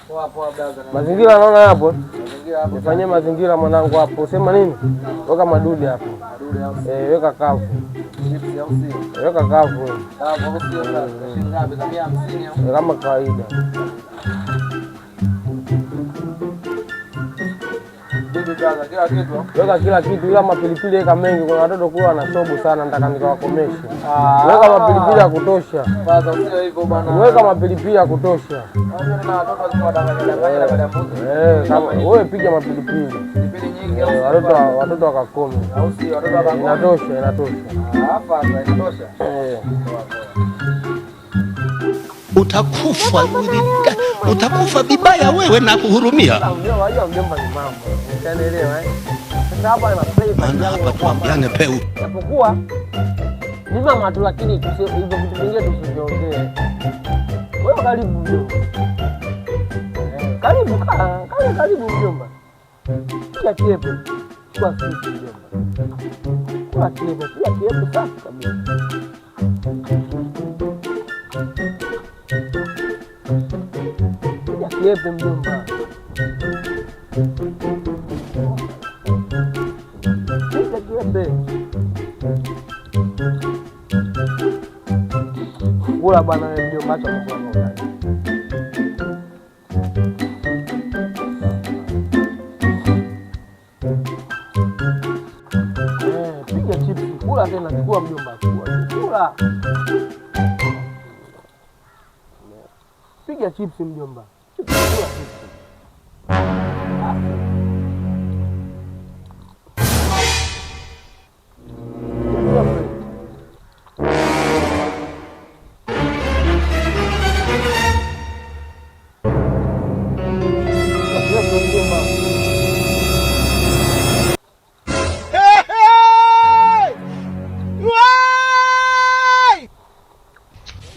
Poa poa brother. Mazingira naona hapo. Mazingira hapo. Nifanyie mazingira mwanangu hapo. Sema nini? Weka madude hapo. Madude au sio? Eh, weka kavu. Chips au sio? Weka kavu. Kavu au sio brother? Shilingi ngapi? Za 150 au? Kama kawaida. Vipi brother, kila kitu? Weka kila kitu ila mapilipili weka mengi, kuna watoto kule wanasobu sana, nataka nikawakomeshe. Weka mapilipili ya kutosha. Brother, usio hivyo bwana. Weka mapilipili ya kutosha. Unajua na watoto lazima wadanganye danganye na baada mbuzi. Eh, kama wewe piga mapilipili. Pilipili nyingi au Eh, sio? watoto wakakome. Au sio? Watoto wakakome. Inatosha, inatosha. Hapa sasa inatosha. Eh. Poa poa. Utakufa, utakufa vibaya wewe na kuhurumia. Unajua mjomba ni mambo. Utanielewa eh? Sasa hapa na play Maana hapa tuambiane peu. Japokuwa ni mama tu, lakini hivyo vitu vingine tusiviongee. Wewe karibu mjomba. Eh, karibu kaa, karibu karibu mjomba. Piga kiepe. Chukua sisi mjomba. Kula kiepe, piga kiepe safi kabisa. Piga kiepe mjomba. Piga kiepe. Kula bwana wewe mjomba, acha kukula kwa ugali. Eh, piga chips, kula tena, chukua mjomba, chukua. Kula. Piga chips mjomba. Chips, kula chips. Basi. Piga kiepe. Piga kiepe mjomba.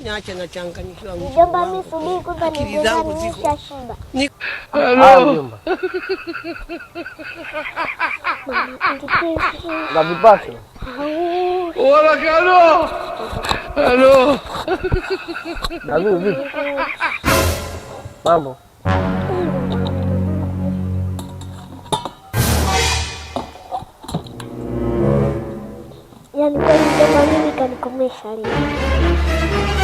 Niache nachanganyikiwa. Mjomba, mimi subiri kwanza Akili nikuone zangu ziko. nimeshashiba. Haya mjomba. Mama pilipili. Na vipato. Au. Na vipi vipi? Mambo. Yaani kweli mjomba, mimi kanikomesha leo.